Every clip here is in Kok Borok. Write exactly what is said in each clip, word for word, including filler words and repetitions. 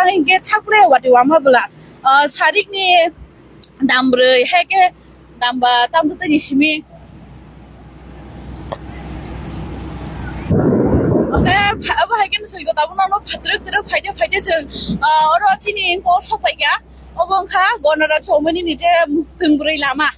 Hinkhe thakre wati wama bwla, ah, sarikni dam brwi, hai khe dam ba tam twi ni simi. Oke, pha-, abo hai khe swngwi tabuk nono phatrwk twrwk phaide phaide chwng, ah, oro chini engko sok paikha. Obo wngkha Ganaraj Chowmani ni je twngbrwi lama.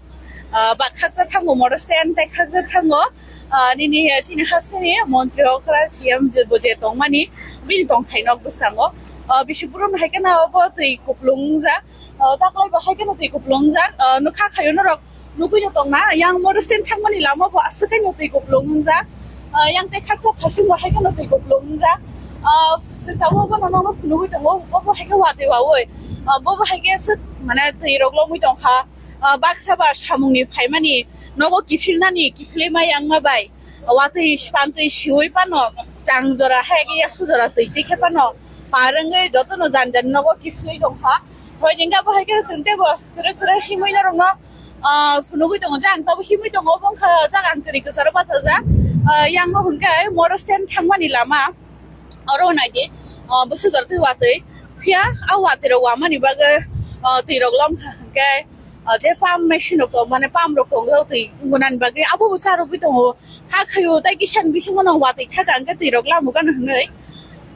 Ah, ba khaksa thango motor stand tei khaksa thango, ah, nini, eh, chini hasteni montri okra C M je bo je tongmani bini tongthai nok bwskango. Ah, bisi puron hai khe na obo twi kuplung wngjak. Ah, taklai bo hai khe no twi kuplung wngjak. Ah, nukha khayo norok nugwi no tongna yang motor stand thangmani lama bo aswk khe no twi kuplung wngjak. Ah, yang tei khaksa phasing bo hai khe no twi kuplung wngjak. Ah, sengsa bo bono nokno phunugwi tongo, bo bo hai khe watwi wawi. Ah, bo bo hai khe aswk mane twi rok lomwi tongkha. Ah, baksa ba samungni phaimani nogo kiphilnani kiphilwi ma yangma bai watwi pantwi siwi phano chang jora hai khe yasu jora twi twi khe phano par wngwi jotono jan jan nogo kiphilwi tongkha. Hoi jengga bo hai khe chwng teibo kwrwi kwrwi himwi norokno, ah, phunugwi tongo, jang tabo himwi tongo, obo wngkha jaga ang kwrwi kwcharo bachajak. Ah, yango hwnkhe motor stand thangmani lama. Oro naidi, ah, bwswk jora twi watwi. Phiya a watwi rok wamani bagwi, ah, twi rok lom kha hwnkhe, ah, je pump machine rok tong mane pump rok tongo twi gunani bagwi abo bo charwgwi tongo. Kha khayo tei kisa ni bisingo no watwi kha ka hwnkhe twi rok lamo gana hwnwi.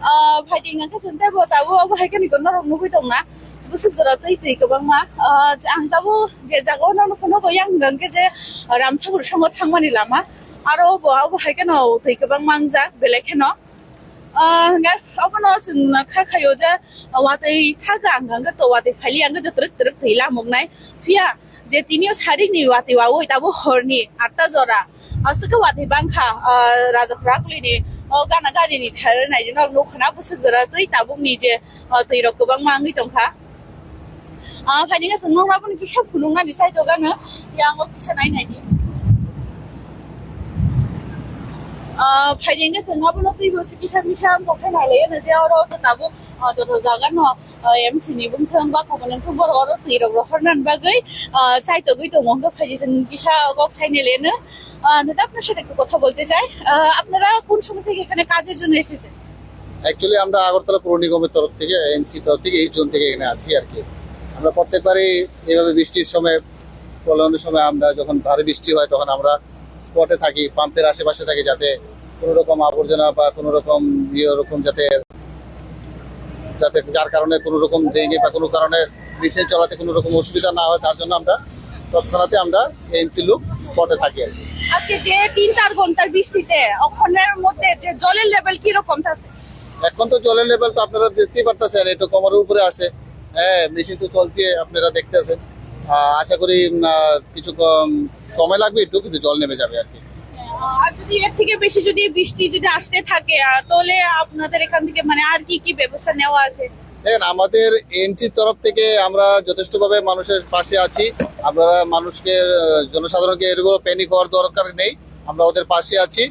Ah, phaidi hwnkhe chwng tei bo tabuk abo hai khe norok nugwi tongna. Bwswk jora twi twi kwbangma. Ah, ang tabuk je jaga o nono phano yang hwnkhe je Ramthakur songo thangmani lama. Aro bo abo hai khe no twi kwbangma wngjak belai kheno. Ah, hwnkhe obono chwng kha khayo je watwi kha kha ang hwnkhe to watwi phaili ang khe twrwk twrwk twi lamuknai. Phiya je tini o sarikni watwi wawi tabuk horni atta jora aswk khe watwi bangkha, ah, Raja Khurakulini o gana ganini thar naidi nok nukha na bwswk jora twi tabukni je, ah, twi rok kwbangma wngwi tongkha. Ah, phaini khe chwng nokna boni kisa phunuknani chaitokgano, yango kisa nai naidi. Ah, phaini khe chwng abono twibo se kisa misa wngkha khe nai laiya no je oro khe tabuk, ah, joto jaga no, ah, M C ni bumthang ba kubun wngthang borok oro twi rok rohornani bagwi, ah, chaitogwi tongo hwnkhe phaini chwng kisa kok saini leno. আহ, দাদা, আপনার সাথে একটু কথা বলতে চাই। আহ, আপনারা কোন সময় থেকে এখানে কাজের জন্য এসেছেন? অ্যাকচুয়ালি আমরা আগরতলা পৌর নিগমের তরফ থেকে, এএমসি তরফ থেকে, এই জোন থেকে এখানে আছি আর কি। আমরা প্রত্যেকবারই এইভাবে বৃষ্টির সময়, প্রলয়নের সময় আমরা যখন ভারী বৃষ্টি হয় তখন আমরা স্পটে থাকি, পাম্পের আশেপাশে থাকি, যাতে কোনো রকম আবর্জনা বা কোনো রকম ইয়ে ওরকম যাতে, যাতে যার কারণে কোনো রকম ড্রেনে বা কোনো কারণে মেশিন চালাতে কোনো রকম অসুবিধা না হয়, তার জন্য আমরা তৎক্ষণাৎ আমরা এএমসি লোক স্পটে থাকি আর কি। আজকে যে তিন চার ঘন্টার বৃষ্টিতে ওখানের মধ্যে যে জলের লেভেল কিরকম থাকে? এখন তো জলের লেভেল তো আপনারা দেখতেই পারতেছেন, একটু কমরের উপরে আছে। হ্যাঁ, মেশিন তো চলছে, আপনারা দেখতেছেন। আহ, আশা করি, উম, আহ, কিছু কম সময় লাগবে একটু, কিন্তু জল নেমে যাবে আর কি। আর যদি এর থেকে বেশি যদি বৃষ্টি যদি আসতে থাকে, আহ, তাহলে আপনাদের এখান থেকে মানে আর কি কি ব্যবস্থা নেওয়া আছে? দেখেন, আমাদের এএমসির তরফ থেকে আমরা যথেষ্টভাবে মানুষের পাশে আছি। আমরা মানুষকে, আহ, জনসাধারণকে এর উপর প্যানিক হওয়ার দরকার নেই, আমরা ওদের পাশে আছি।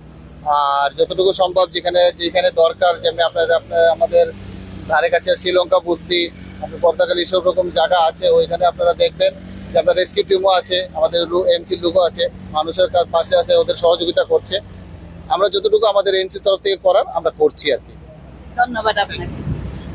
আর যতটুকু সম্ভব যেখানে যেখানে দরকার, যেমনি আপনাদের, আপনার, আমাদের ধারে কাছে শ্রীলঙ্কা বস্তি, আপনার পর্দাকালী সব রকম জায়গা আছে, ওইখানে আপনারা দেখবেন যে আমরা রেস্কিউ টিমও আছে, আমাদের এএমসির লোকও আছে, মানুষের কা-, পাশে আছে, ওদের সহযোগিতা করছে। আমরা যতটুকু আমাদের এএমসির তরফ থেকে করার আমরা করছি আর কি। ধন্যবাদ আপনাকে।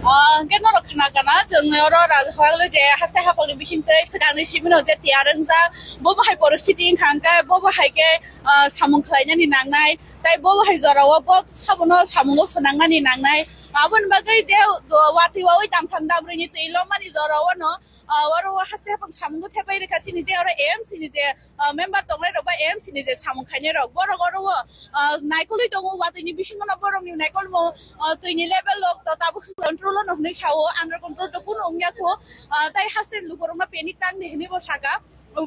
আহ, hwnkhe norok khna kana, chwng oro Rajahoraglo je haste haphangni bisingtwi swkangni simino je tiyar wngjak, bobo hai poristiti wngkha hwnkhe, bobo hai khe, ah, samung khlainani nangnai, tei bobo hai jorao bo sabono samungo phwnangnani nangnai. Aboni bagwi je watwi wawi damtham damrwini twi lomani jorao no, ah, oro o haste haphang samungo thepai rwkha chini je oro A M C ni je, ah, member tongnai rok ba A M C ni je samung khainai rok, borok oro o, ah, naikolwi tongo, watwi ni bisingo no borok ni naikolmo, ah, twi ni level rok to tabuk control o no hinwi sao, under control to kunu wngya kho, ah, tai haste ni lukurok no panic tang di hinwi bo saka.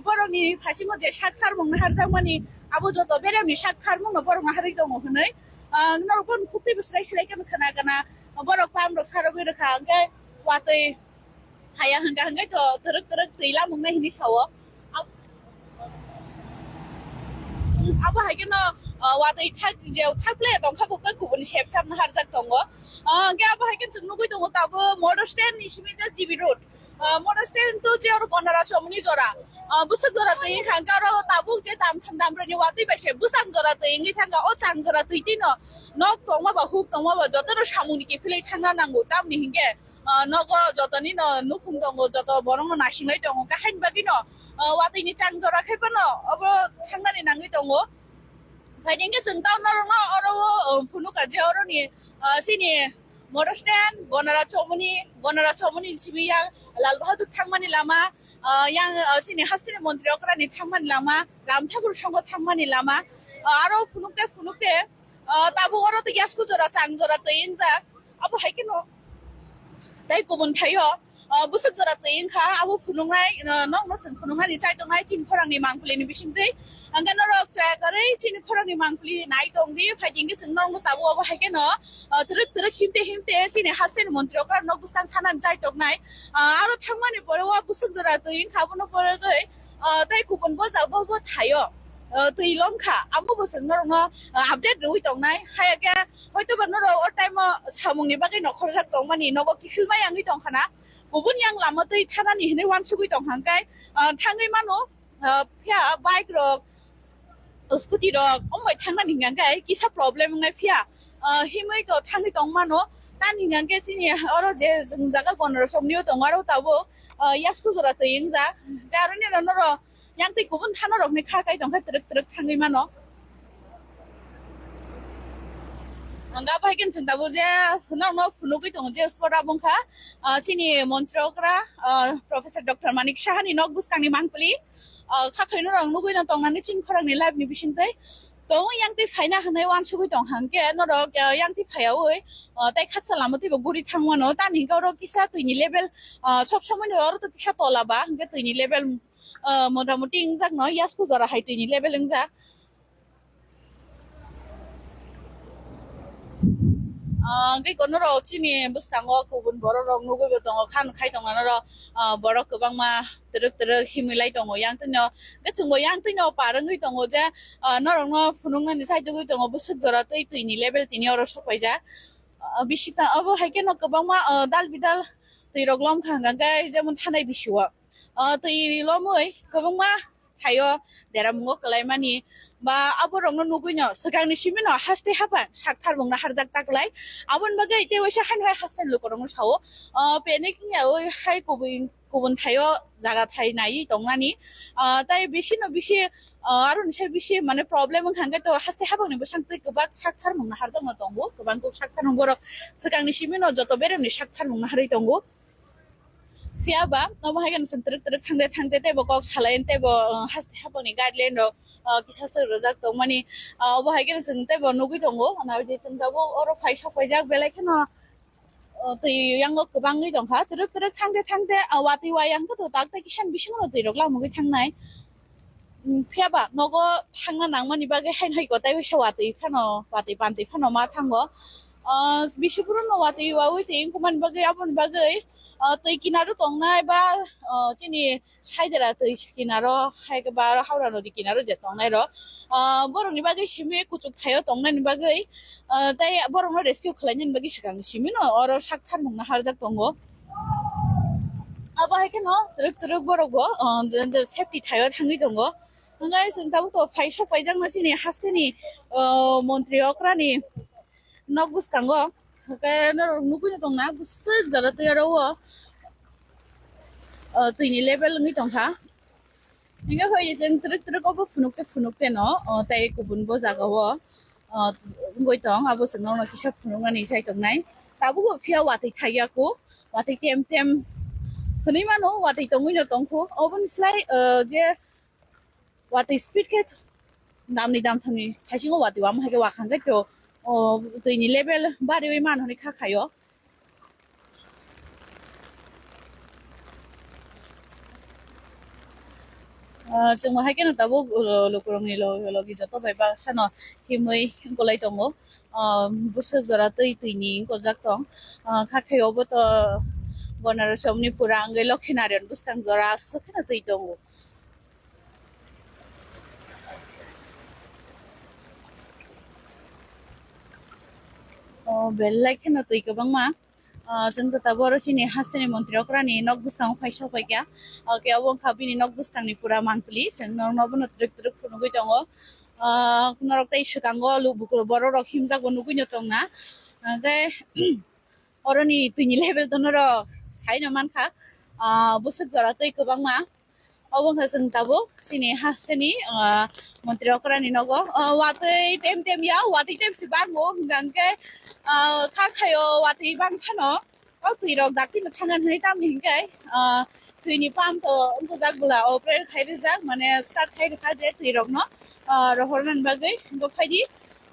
Borok ni phasingo je sak tharmung no harjakmani, abo joto berem ni sak tharmung no borok no harwi tongo hinwi, ah, norok bo khuk twi bo swrai swrai khe khna kana, borok pam rok sarogwi rwkha, hwnkhe watwi Haya hwnkha hwnkhe to twrwk twrwk twi lamuknai hinwi sao. Ab-, abo hai kheno, ah, watwi thak, je thak playa tongkha bo khe kubuni sep sapno harjak tongo. Ah, hwnkhe abo hai khe chwng nugwi tongo tabuk motor stand ni simi je G B road. Ah, motor stand to je oro Ganaraj Chowmani jora. Ah, bwswk jora twi wngkha hwnkhe oro tabuk je damtham dambrwini watwi bai se bwsang jora twi wngwi thangkha. O chang jora twi tino nok tongma ba huk tongma ba jotono samungni kiphilwi thangna nango. Tamni hinkhe Ah, nogo jotoni no nukhung tongo, joto borok no nasinglai tongo, kahini bagwi no, ah, watwi ni chang jora khai phano obo thangnani nangwi tongo. Phaidi hwnkhe chwng tao norok no oro o, ah, phunukha je oro ni, ah, chini motor stand, Gonara Chomoni, Gonara Chomoni simi yang Lal Bahadur thangmani lama, ah, yang, ah, chini hasteni montri okra ni thangmani lama, Ram Thakur Songho thangmani lama, ah, aro phunukte phunukte, ah, tabuk oro to yasku jora chang jora twi wngjak. Abo hai kheno tei kubun thaio, ah, bwswk jora twi wngkha, abo phunuknai, ah, nokno chwng phunuknani chai tongnai chini khorangni mangpili ni bisingtwi. Hwnkhe norok chaya kwrwi chini khorangni mangpili nai tongdi, phaidi hwnkhe chwng nokno tabuk abo hai kheno, ah, twrwk twrwk himte himte chini hasteni montri okra nok bwskang thanani chai tongnai. Ah, aro thangmani pore o bwswk jora twi wngkha, abono pore twi, ah, tei kubun bojak bo bo thaio, ah, twi lomkha, amo bo chwng norokno, ah, update rwui tongnai. Haya khe hoito ba norok o time o samungni bagwi nokhorjak tongmani nogo kiphilmai wngwi tongkha na, kubun yang lama twi thanani hinwi uansugwi tongkha hwnkhe, ah, thangwi mano, ah, phiya bike rok, scooty rok ombai thangnani hwnkha hwnkhe kisa problem wngnai phiya, ah, himwi to thangwi tongmano. Tani hwnkha hwnkhe chini oro je chwng jaga Gonara Chomoni o tongo, aro tabuk, ah, yasku jora twi wngjak. Tei aroni no norok yang twi kubun thano rokni kha kai tongkha twrwk twrwk thangwi mano. Ang ga bai khe chwng tabuk je norokno phunugwi tongo je spot abo wngkha, ah, chini montri okra, ah, Professor Doctor Manik Saha ni nok bwskangni mangpili. Ah, kha khaino rok nugwi no tongnani chini khorangni live ni bisingtwi. Tongo yang twi phaina hwnwi uansugwi tongkha hwnkhe norok, ah, yang twi phaiyaui, ah, tei khaksa lama twibo guri thangmano. Tani hwnkhe oro kisa twini level, ah, sob somoi no oro to kisa tola ba hwnkhe twini level, ah, motamuti wngjak no yasku jora hai twini level wngjak. Ah, hwnkhe kono rok chini bwskango kubun borok rok nugwi bo tongo, khan khai tongo norok, ah, borok kwbangma twrwk twrwk himwi lai tongo yang twino. Hwnkhe chwngbo yang twino par wngwi tongo je, ah, norokno phunuknani chaitugwi tongo bwswk jora twi twini level tini oro sokpaijak. Ah, bisik ta obo hai kheno kwbangma, ah, dal bidal twi rok lomkha hwnkha hwnkhe jemon thanai bisio, ah, twi lomwi kwbangma thaio deramungo kwlaimani ba aborokno nugwino swkangni simino haste haphang sak tharmungno harjak taklai. Aboni bagwi tei waisa haino hai haste lukurokno sao, ah, panic wngya oi hai kubui kubun thaio jaga thai naiwi tongnani. Ah, tai bisi no bisi, ah, aroni sai bisi mane problem wngkha hwnkhe to haste haphangni bwsang twi kwbak sak tharmungno harjakno tongo, kwbang kuk sak tharmung borok swkangni simino joto beremni sak tharmungno harwi tongo. Phiya ba omo hai kheno chwng twrwk twrwk thangde thangde teibo kok salai teibo, ah, haste haphangni guideline rok, ah, kisa swk rwjak tongmani, ah, obo hai kheno chwng teibo nugwi tongo. Naidi chwng tabuk oro phai sok paijak belai kheno, ah, twi yango kwbangwi tongkha. Twrwk twrwk thangde thangde, ah, watwi wayang khe to tak tei kisa ni bisingo no twi rok lamugwi thangnai. Mm, phiya ba nogo thangna nangmani bagwi haino hai kotai waisa watwi phano, watwi pantwi phano ma thango. Ah, bisi phuru no watwi wawi twi wngkukmani bagwi aboni bagwi, ah, twi kinaro tongnai ba, ah, chini saidera twi kinaro hai khe ba Howrah nodi kinaro je tongnai rok, ah, borokni bagwi simi kuchuk thaio tongnaini bagwi, ah, tei borokno rescue khlainani bagwi swkang simi no oro sak tharmungno harjak tongo. Abo hai kheno twrwk twrwk borok bo, ah, je, je safety thaio thangwi tongo. Hwnkhai chwng tabuk to phai sok paijakno chini hasteni, ah, montri okrani nok bwskango. Hwnkhe norok nugwino tongna bwswk jora twi oro o, ah, twini level wngwi tongkha. Hingke phaidi chwng twrwk twrwk obo phunukte phunukte no, o, tei kubun bo jaga o, o, wngwi tong, abo chwng nokno kisa phunuknani chai tongnai. Tabukbo phiya watwi thaiya kho, watwi tem tem hwnwi mano, watwi tongwi no tongkho. Oboni slai, o, je watwi speed khe damni damthamni saichungo watwi wama hai khe wakhang khe to, o, twini level bariwi mano hwnwi kha khaio. Ah, chwng bo hai kheno tabuk, uh, lukurokni logi logi joto bai baksa no himwi wngkolai tongo. Ah, bwswk jora twi twini wngkojak tong. Ah, kha khe obo to Gonarai somni pura wngwi Lokhinarayan bwskang jora aswk kheno twi tongo. O belai kheno twi kwbangma. Ah, chwng to tabuk oro chini hasteni montri okrani nok bwskango phai sok paikha. Ah, khe obo wngkha bini nok bwskangni pura mangpili. Chwng norokno bono twrwk twrwk phunugwi tongo. Ah, norok tei swkango lu-, bukur borok rok himjak bo nugwi no tongna. Ah, khe Boroni twini level to norok saino mankha, ah, bwswk jora twi kwbangma. Obo wngkha chwng tabuk chini hasteni, ah, montri okrani nogo. Ah, watwi tem tem ya, watwi tem si bango, hwnkha hwnkhe, ah, kha khayo watwi bang phano. O twi rok dakti no thangna hwnwi tamni hwnkhe, ah, twini pump to wngkujak bwla operate khai rijak, mane start khai rwkha je twi rok no, ah, rohornani bagwi. Bo phaidi,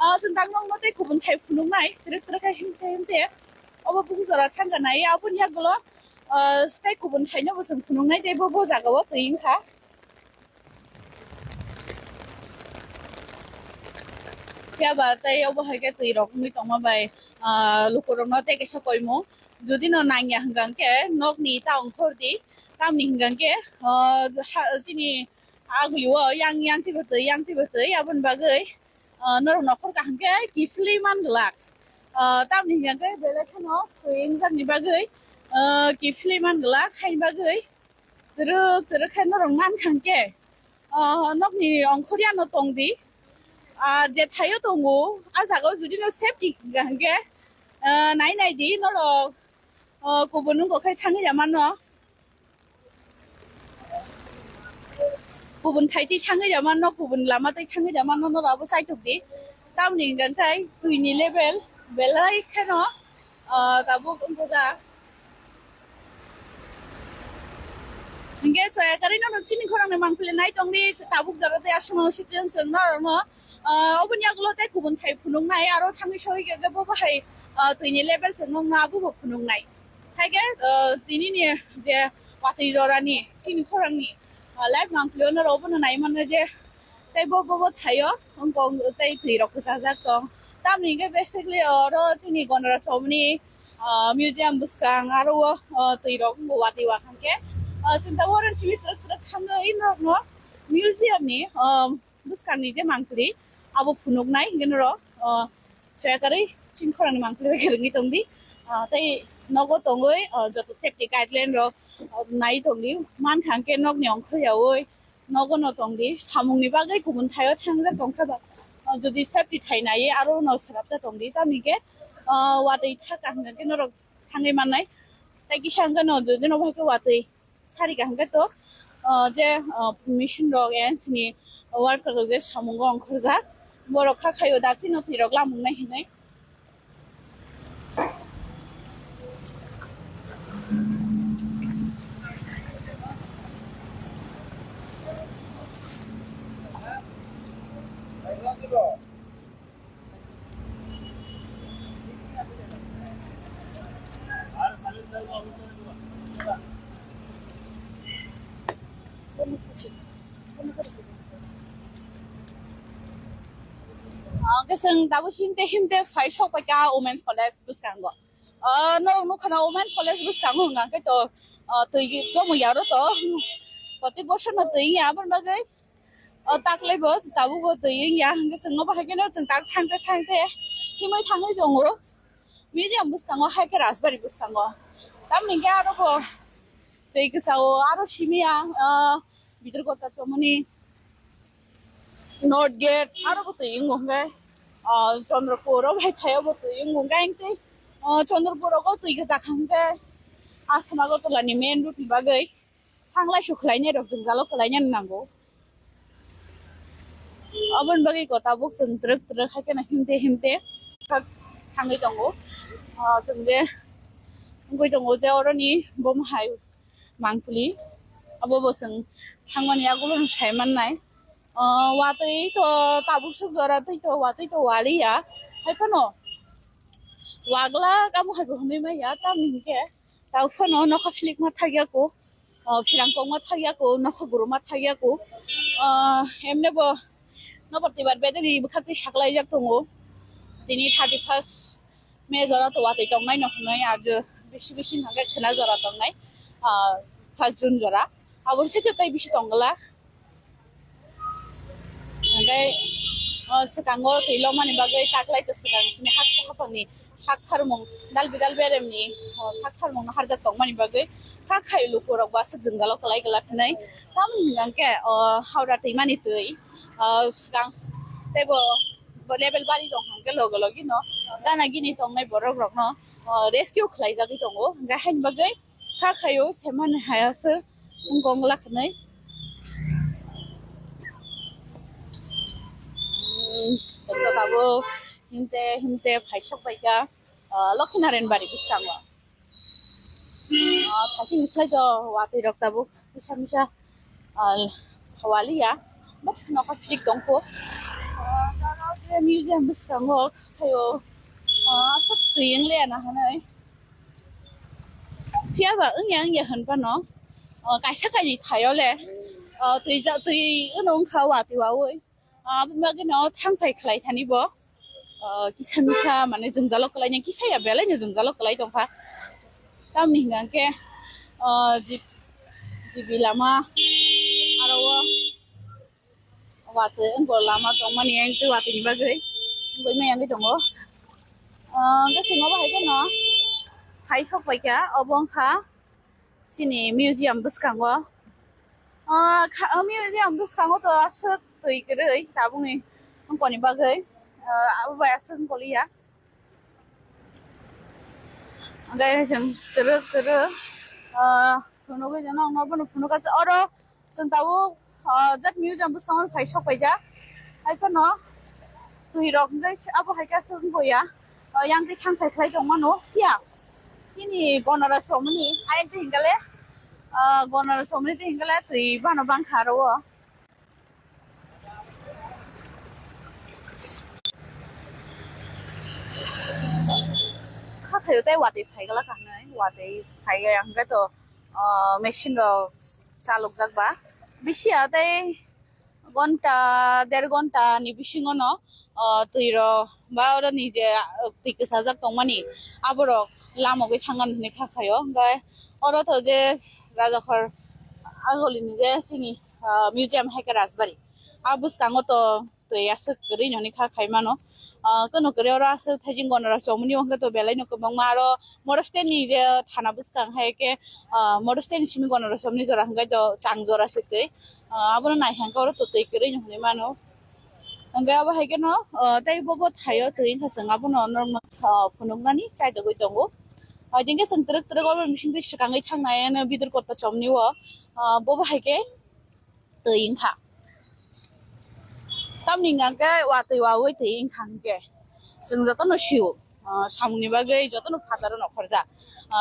ah, chwng tak nokno tei kubun thai phunuknai, twrwk twrwk khai himte himte. Obo busu jora thangkha nai, aboni yagulo, ah, tei kubun thaino bo chwng phunuknai, tei bo, bo jagao twi wngkha. Phiya ba tei obo hai khe twi rok wngwi tongma bai, ah, lukurokno tei kaisa koimung. Jodi no nangya hwnkha hwnkhe nokni ta ongkhor di, tamni hwnkha hwnkhe, ah, ha, chini agulio yang, yang twibo twi, yang twibo twi, aboni bagwi, ah, norok nokhor kaham khe kiphilwi man glak. Ah, tamni hwnkha hwnkhe belai kheno twi wngjakni bagwi, ah, kiphilwi man glak, haini bagwi. Twrwk twrwk khe norok man kha hwnkhe, ah, nokni ongkhorya no tong di. Ah, je thaio tongo, ah, jagao jodi no safety hwnkha hwnkhe, ah, nai nai di norok, ah, kubun wngkha khe thangwi ya mano. Kubun thai twi thangwi ya mano, kubun lama twi thangwi ya mano, norok abo saitok di. Tamni hwnkha khe twini level belai kheno, ah, tabuk wngkha da. Hingke soya kari no chini khorang ni mangpili nai tong di, tabuk jora tei aswk no situation chwng norok no, ah, oboni yagulo tei kubun thai phunuk nai, aro thangwi soi khe bo bahai, ah, twini level chwng nong no abo bo phunuk nai. Hai khe, ah, tini ni je watwi jora ni chini khorang ni, ah, life mangpili o norok obo no nai mano je tei bo, bo, bo thaio, wngkong tei twi rok kwchajak tong. Tamni hwnkhe basically oro chini Gondra chomni, ah, museum bwskang aro o, ah, twi rok wngkha watwi wakhang khe. Ah, chwng tabuk oro simi twrwk twrwk thangwi norokno museum ni, ah, bwskang ni je mangpili abo phunuknai hwnkhe norok, ah, soya kari chini khorang ni mangpili bai khe rwngwi tong di. Ah, tei nogo tongwi, ah, joto safety guideline rok, ah, nai tong di. Mankha hwnkhe nokni ongkhoryaui nogo no tong di, samung ni bagwi kubun thaio thangjak tong kha ba, ah, jodi safety thai naiwi aro no swrapjak tong di, tamni khe, ah, watwi thaka hwnkha khe norok thangwi mannai. Tei kisa hwnkhe no jodi no bahai khe watwi sari ka hwnkhe to, ah, je, ah, machine rok, eh, chini worker rok je samung o ongkhorjak, borok kha khaio dakti no twi rok lamung nai hinwi. Ah, hwnkhe chwng tabuk himte himte phai sok pai kha Women's College bwskango. Ah, norok nukha na Women's College bwskango hwnkha hwnkhe to, ah, twi chomwi ya oro to protek bosor no twi wngya aboni bagwi, ah, taklai bo tabuk bo twi wngya hwnkhe chwng obo hai kheno chwng tak thangte thangte himwi thangwi tongo. Museum bwskango hai khe Rajbari bwskango tamni hwnkhe aro bo twi kwchao aro simi ya, ah, Bidurgota chomoni North Gate aro bo twi wngo hwnkhe, ah, Chandrapur o hai thaio bo twi wngo hwnkhe ang tei, ah, Chandrapur rogo twi kwchak hwnkhe Assam Agartala ni main route ni bagwi thanglai sukhlainai rok jwngjalo kwlainani nango. Aboni bagwi ko tabuk chwng twrwk twrwk hai kheno himte himte thangwi tongo. Ah, chwng je wngwi tongo je oroni bomo hai mangpili, abo bo chwng thangmani yagulo no sai mannai. Ah, watwi to tabuk swk jora twi to watwi to waliya, hai phano wagla amo hai bo hwnwi manya tamni hinkhe tabuk phano nokha philikma thakya ko. Ah, phirang kongma thakya ko, nokha guruma thakya ko. Ah, emne bo nokbar twibar bedeni bwkhak twi saklaijak tongo. Tini thirty first May jora to watwi tongnai no hwnwi, ar je bisi bisi hwnkhe khwna jora tongnai, ah, first June jora. Aboni site tei bisi tong glak. Hwnkhe, ah, swkango twi lomani bagwi taklai to swkang sini hak haphangni sak tharmung dal bidal beremni, ah, sak tharmungno harjak tongmani bagwi kha khai lukurok bo aswk jwngjalo kwlai glak hwnwi. Tamoni hwnkhe, ah, Howrah twimani twi, ah, swkang teibo bo level bari tong hwnkhe logo logi no gana gini tongnai borok rokno rescue khlaijagwi tongo, hwnkhe haini bagwi kha khaio semani hayaswk wngkong lakhnai. Tabuk himte himte phaisok baikha Lokhinaren bari bwskango. Thasing slai do watwi rok tabuk kisa misa waliya, but nokha phik tongkho. Museum bwskango khaio aswk twi wngliya na hwnwi. Phiya ba wngya wngya hwn phano kaisa kainwi thaio le twi ja twi wngkha watwi wawi. Aboni bagwino thang phai khlai thani bo kisa misa mane jwngjalo kwlaina kisa ya belai no jwngjalo kwlai tongkha. Tamni hwnka hwnkhe jibi lama aro o watwi wngkha lama tongmani ang tei watwi ni bagwi wngwi mai yangwi tongo. Hwnkhe chwng obo hai kheno hai sok paikha obo wngkha chini museum bwskango. Museum bwskango to aswk twi kwrwi tabukni wngkoni bagwi abo bai aswk wngkoliya. Hwnkhe chwng kwrwk kwrwk phunugwi jano wngno bono phunukha oro chwng tabuk jat museum bwskango phai sok paijak hai phano twi rok hwnkhe abo hai khe aswk wngkha yang twi thang phai khlai tongmano phiya chini gonora somni ayang twi hwnkhe le gonora somni twi hwnkhe le twi bano bangkha aro o. Kha khaio tei watwi phaigala ka hwnwi watwi phaiga hwnkhe to machine rok chalokjak ba bisi ya tei gonta der gonta ni bisingo no twi rok ba oro ni je twi kwchajak tongmani aborok lamogwi thangna hwnwi kha khaio hwnkhe oro to je Rajakhor agoli ni je chini museum hai khe Rajbari a bwskango to twi aswk kwrwi no hwnwi kha khai mano. Kunu kwrwi oro aswk thaijing gonora chomni o hwnkhe to belai no kwbangma aro modo stand ni je thana bwskang hai khe modo stand ni simi gonora chomni jora hwnkhe to chang jora se twi abono nai hwnkhe oro to twi kwrwi no hwnwi mano. Hwnkhe abo hai kheno tei bobo thaio twi wngkha chwng abono norokno phunuknani chaitogwi tongo. Hingkhe chwng twrwk twrwk oro bisingtwi swkangwi thangnai ano bidor koto chomni o bobo hai khe twi wngkha. Tamni hwnka hwnkhe watwi wawi twi wngkha hwnkhe chwng jotono sio samungni bagwi jotono phataro nokhorjak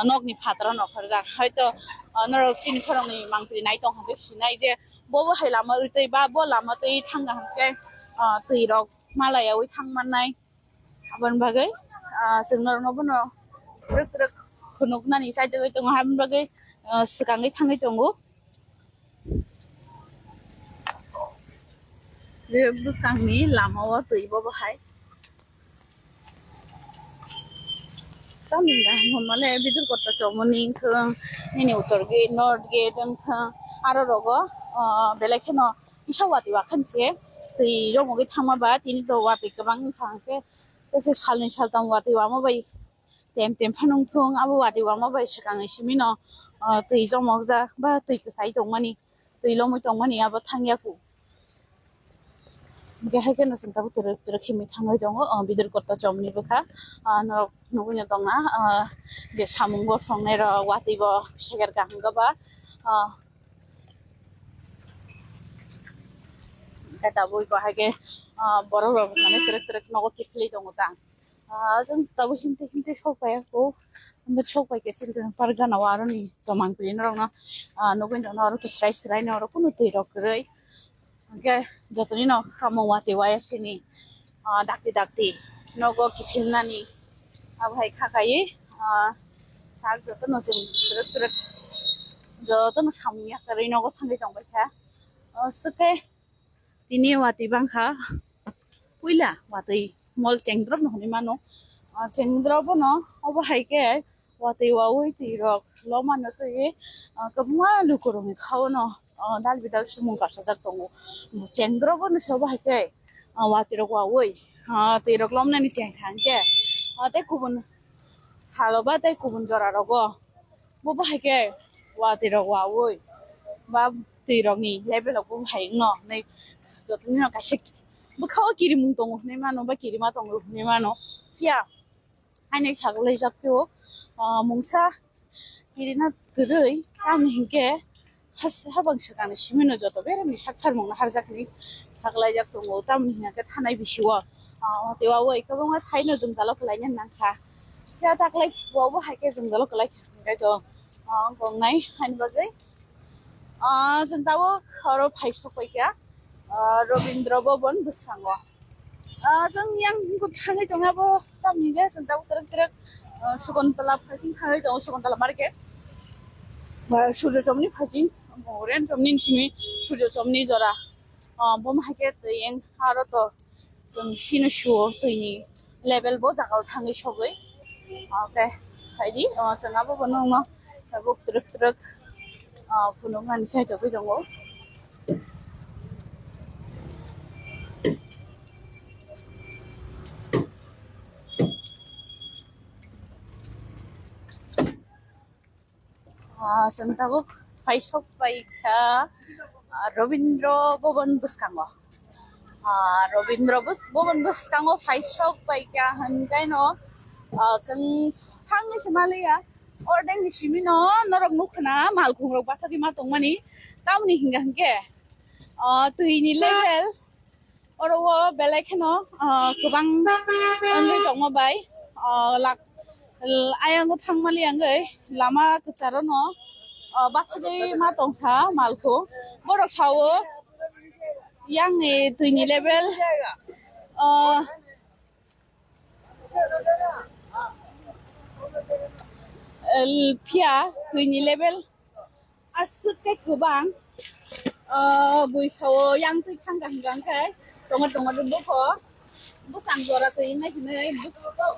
nokni phataro nokhorjak hoito norok chini khoroknwi mangpili nai tong hwnkhe sinai je bobo hai lama twi ba bo lama twi thangna hwnkhe twi rok malayawi thangmannai. Aboni bagwi chwng norokno bono twrwk twrwk phunuknani chaitogwi tongo aboni bagwi swkangwi thangwi tongo. Bwskangni lama o twi bobo hai tamni hwnmale bidor koto chomoni wngthwng nini uttor gate north gate wngthwng aro rogo belai kheno kisa watwi wakhani se twi romogwi thangma ba tini to watwi kwbang wngkha hwnkhe. Tei se salni saltam watwi wama bai tem tem phano wngthung abo watwi wama bai swkangni simi no twi chomokjak ba twi kwchai tongmani twi lomwi tongmani abo thangya ku. Hwnkhe hai kheno chwng tabuk twrwk twrwk khimwi thangwi tongo bidor koto chomni bwkha norok nugwi no tongna je samung bo songnai rok watwi bo seger kaham khe ba. Tei tabuk bo hai khe borok rok mane twrwk twrwk nogo kiphilwi tongo tang. Chwng tabuk himte himte sok paiya kho. Himte sok pai khe chwng park gana o aroni tomang twi norok no nugwi tongno oro to srai srai no oro kunu twi rok kwrwi. Hwnkhe jotoni no khamung watwi waya sini dakti dakti nogo kiphilnani abo hai kha kaiwi sak jotono chwng twrwk twrwk jotono samung yakarwi nogo thangwi tongbaikha. Aswk khe tini watwi bangkha puila watwi mol chengdrop no hwnwi mano. Chengdrop no obo hai khe watwi wawi twi rok loma no twi kwbangma lukurokni kha o no dal bidal sumung kasajak tongo. Chengdrop no se obo hai khe watwi rok wawi twi rok lomnani chengkha hwnkhe tei kubun salo ba tei kubun jora rogo bo bahai khe watwi rok wawi ba twi rok ni level rok bo bahai wngno hinwi joto ni no kaisa bwkha o kirimung tongo hinwi mano ba kirima tongo hinwi mano phiya Haino saklaijak phio, ah, mungsa kirina kwrwi, tamni hinkhe has-, habang swkangni simino joto beremni saktharmungno harjakni saklaijak tongo, tamni hinkhe thanai bisio, ah, tei o kwbangma thaino jwngjalo kwlaina nangkha. Khe taklai bo bo hai khe jwngjalo kwlai kha, hinkhe to, ah, gongnai haini bagwi. Ah, chwng tabuk oro phai sok paikha, ah, Rabindra Bhavan bwskango. Ah, chwng yang thangwi tongna bo tamni hwnkhe chwng tabuk twrwk twrwk, ah, Sukuntala phaiching thangwi tongo, Sukuntala market. Ba Surya Chomni phaiching, Oren Chomni simi Surya Chomni jora. Ah, bo hai khe twi yang aro to. Chwng sino suo twini level bo jaga o thangwi sogwi. Okay, phaidi, o, chwng abo bo nungno tabuk twrwk twrwk, o, phunuknani chaitogwi tongo. Ah, chwng tabuk phai sok pai kha, ah, Rabindra Bhavan bwskango. Ah, Rabindra bus-, Bhavan bwskango phai sok pai kha hwnkhai no, ah, chwng thangwi se maliya. Ordeng ni simi no norok nukha na malkhung rok bathagwi ma tongmani. Tamoni hingka hinkhe, ah, twi ni level oro o belai kheno, ah, kwbang wngwi tongma bai, ah, lak-, l-, ayang o thangmani wngwi lama kwcharo no, ah, bathagwi ma tongkha malkhung. Borok sao yang ni twi ni level, ah, el-, phiya twi ni level aswk khe kwbang, ah, bui sao yang twi thangkha hwnkha hwnkhe tongo tongo bukho bwsang jora twi wngkha hinwi bukho.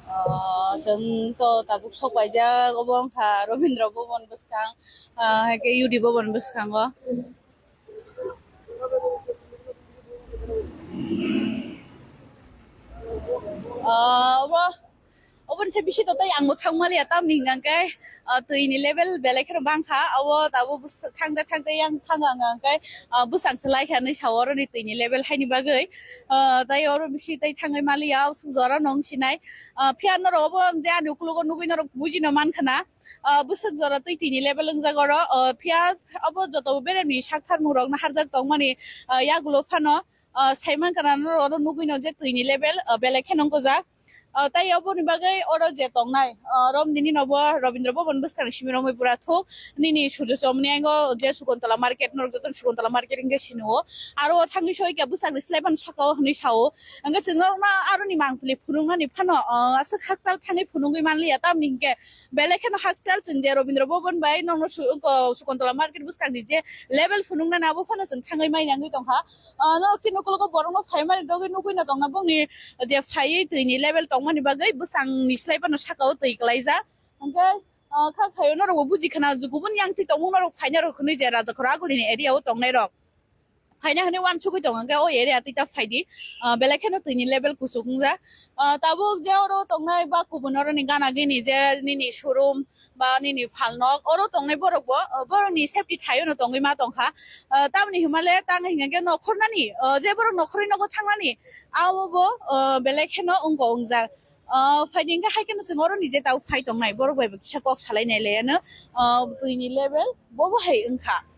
Ah, chwng to tabuk sok paijak, obo wngkha Rabindra Bhavan bwskang, ah, hai khe U D Bhavan bwskango. Ah, obo, oboni se bisi to tei ang bo thang maliya, tamni hwnkha khe, ah, twi ni level belai kheno bang kha, obo tabuk bwswk thang de thang de yang thang ang ang khe, ah, bwsang se lai kha hinwi sa o, oroni twi ni level haini bagwi, ah, tei oro bisi tei thangwi maliya, o swk jora no wng sinai, ah, phiya norok obo je ani ukologo nugwi norok buji no man kha na. Ah, bwswk jora twi twi ni level wngjak oro, ah, phiya abo joto beremni sak tharmung rok no harjak tongmani, ah, yagulo phano, ah, saiman kana norok oro nugwi no je twi ni level, ah, belai kheno wngkojak. Ah, tai oboni bagwi oro je tongnai, ah, romdini no bo Rabindra Bhavan bwskang ni simi romwi pura thuk nini Surya Chomni ango je Sukuntala market norok joto Sukuntala market hwnkhe sini o aro o thangwi soi khe bwsakni slai phano saka o hinwi sa o hwnkhe chwng norok no aroni mangpili phunuknani phano, ah, aswk hakchal thangwi phunugwi manliya tamni hwnkhe Belai kheno hakchal chwng je Rabindra Bhavan bai nokno su-, ko-, Sukuntala market bwskangni je level phunuknani abo phano chwng thangwi mai nangwi tongkha. Ah, norok chini ukologo borokno phaimani bagwi nugwi no tongna bongni je phaiwi twi ni level tongmani bagwi bwsangni slai phano sakao twi kwlaijak. Hwnkhe, ah, kha khaio norokbo buji khna kubun yang twi tongmung norok phaina rok hwnwi je Rajakhor agulini area o tongnairok. Phaina hwnwi uansugwi tongo, hwnkhe o area twi ta phaidi, ah, belai kheno twini level kuchuk wngjak. Ah, tabuk je oro tongnai ba kubun oroni gana gini je nini showroom ba nini phalnok oro tongnai borokbo, ah, borokni safety thaio no tongwi ma tongkha. Ah, tamoni hwnmale tang hwnka khe nokhornani, ah, je borok nokhorwi nogo thangnani abo bo, ah, belai kheno wngko wngjak. Ah, phaidi hwnkhe hai kheno chwng oroni je tabuk phai tongnai borok bai bo kisa kok salai nai laiano, ah, twini level bobo hai wngkha.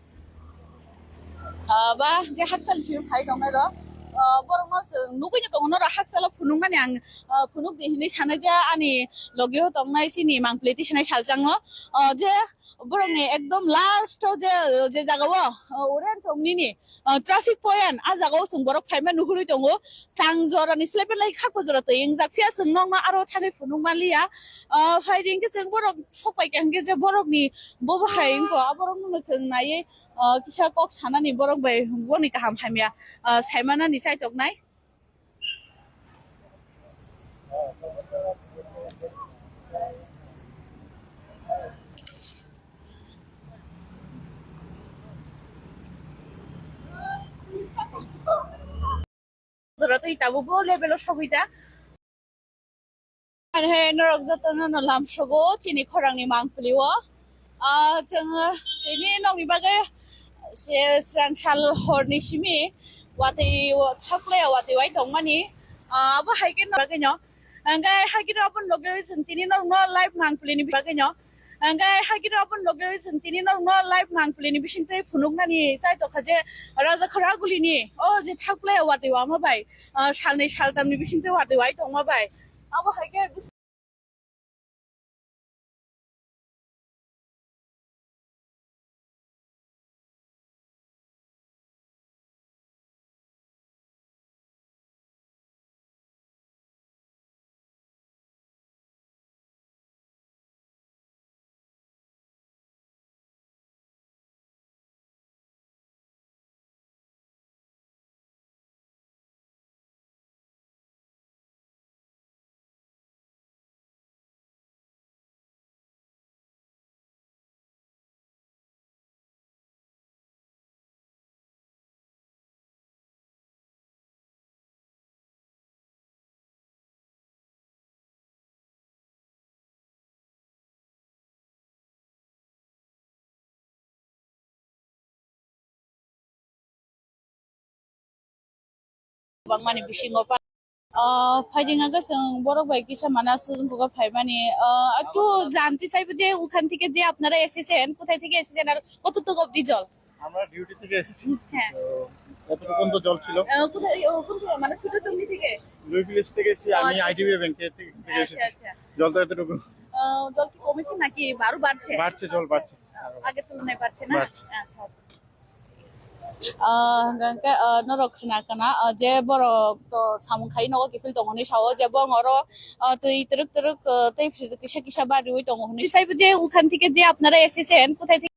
Ah, ba je hakchal simi phai tongnai rok, ah, borok no chwng nugwi no tongo norok hakchalo phunuknani ang, ah, phunuk di hinwi sanai je ani logi o tongnai chini mangpili tisanai salchang no, ah, je borok ni ekdom last o je, je jaga o, ah, orange rok nini, ah, traffic point a jaga o chwng borok phaima nuhurwi tongo. Chang jora ni slai belai khakbo jora twi wngjak phiya chwng nokno aro thani phunuk manliya. Ah, phaidi hwnkhe chwng borok sok pai kha hwnkhe je borok ni bobo hai wngkha, aborok no chwng naiwi, ah, kisa kok sanani borok bai boni kaham hamya, ah, saimanani chaitoknai. Jora twi tabuk bo level o sogwi jak. Hai norok jotono no lamsogo chini khorangni mangpili o. Ah, chwng tini nokni bagwi se swrang sal horni simi watwi o thaklai watwi wai tongmani. Ah, abo hai khe bagwi no. Hwnkhe hai khe abo nokni chwng tini nokno live mangpili ni bagwi no. Hwnkhe hai khe abo nokni chwng tini nokno live mangpili ni bisingtwi phunuknani chai tokha je Raja Khoraguli ni o je thaklai watwi wama bai, ah, salnwi saltamni bisingtwi watwi wai tongma bai. Abo hai khe Bangmani bisingo pa-, ah, phaiding aga chwng borok bai kisa mana aswk wngkha phaimani, ah, ektu janti chaibo je ukhan theke je apnara এসেছেন, কোথায় থেকে এসেছেন আর কতটুকু অবধি জল? আমরা ডিউটি থেকে এসেছি। হ্যাঁ। তো এতটুকুন তো জল ছিল। আহ, কোথায়, ও, কোন কোন, মানে ছোট চুমনি থেকে? দুই ভিলেজ থেকে এসেছি, ও, আমি আচ্ছা, আইডিবিআই ব্যাংক থেকে আচ্ছা, এসেছি। আচ্ছা। জল তো এতটুকু। আহ, জল কি কমেছে নাকি আরো বাড়ছে? বাড়ছে, জল বাড়ছে। আগের তুলনায় বাড়ছে না? বাড়ছে। আচ্ছা, আচ্ছা। Ah, hwnkhe, ah, norok khna khna, ah, je borok to samung khai nogo kiphil tongo hinwi sao, je borok oro, ah, twi twrwk twrwk, ah, tei kisa kisa bariwi tongo hinwi. Saibo je ukhan theke je apnara এসেছেন, কোথায় থেকে